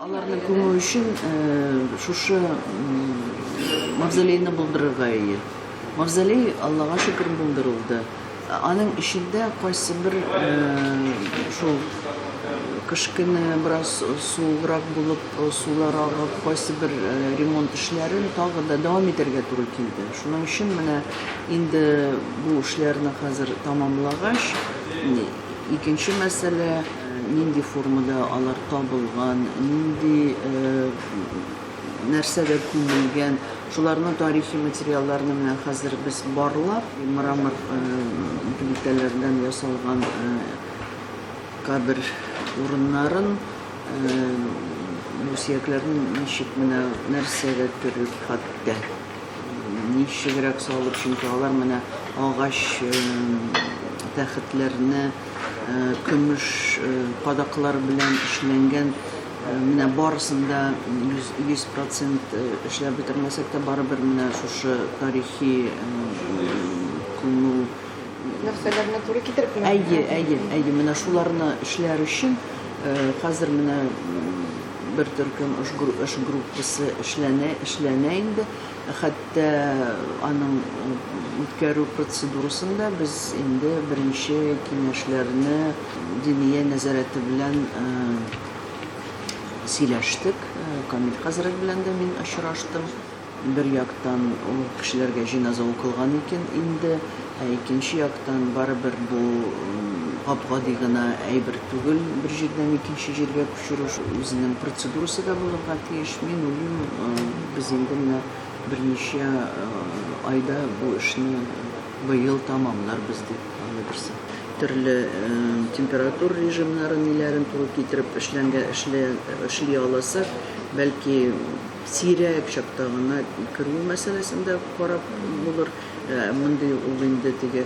Аларны күмү өчен шушы мавзолейны булдырырга ие. Мавзолей, Аллага шөкер, булдырылды. Аның эчендә кайсыбер шул кыш көне бераз суыграк булып, сулар агып, кайсыбер ремонт эшләрен тагы да дәвам итәргә туры килде. Шуның өчен менә инде бу эшләрне хәзер тәмамлагач, Икенче мәсьәлә, нинди формада алар табылган, нинди нәрсәдә күмелгән, шуларны тарихи материалларны менә хәзер без барлап, мрамор плитәләрдән ясалган кабер урыннарын, бу сөякләрне ничек менә нәрсәгә төреп хәтта. Ничегрәк салып, чөнки алар менә агач тәхетләрне көмеш кадаклар белән эшләнгән. Менә барысын да 100% эшләп бетермәсәк тә, барыбер менә шушы тарихи күмү нәрсәләрне туры китереп. Әйе, әйе, әйе, менә шуларны эшләр өчен хәзер менә Бер төркем эш группасы эшләнә, эшләнә инде. Хәтта аның үткәрү процедурасын да без инде беренче киңәшләрне Диния нәзарәте белән сөйләштек. Камил хәзрәт белән дә мин очраштым. Бер яктан, ул кешеләргә җеназа укылган икән инде, ә икенче яктан, барыбер бу гап-гади гына әйбер түгел, бер җирдән икенче җиргә күчерү үзенең процедурасы да булырга тиеш. Мин уйлыйм, без инде менә берничә айда бу эшне быел тәмамларбыз дип, Алла бирсә. Төрле температур режимнарын, ниләрен туры китереп эшләнгә эшли аласак, бәлки, Сирәк чакта гына керү мәсьәләсен дә карап булыр. Мондый ул инде теге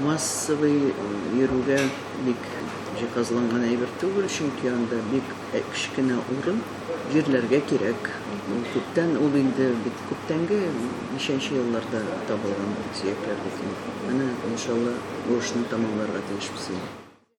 массовый йөрүгә бик җиһазланган әйбер түгел, чөнки анда бик кечкенә урын, җирләргә кирәк. Ул күптән, ул инде бит күптәнге, ничәнче елларда табылган сөякләр бит инде. Менә, иншалла, бу эшне тәмамларга тиешбез инде.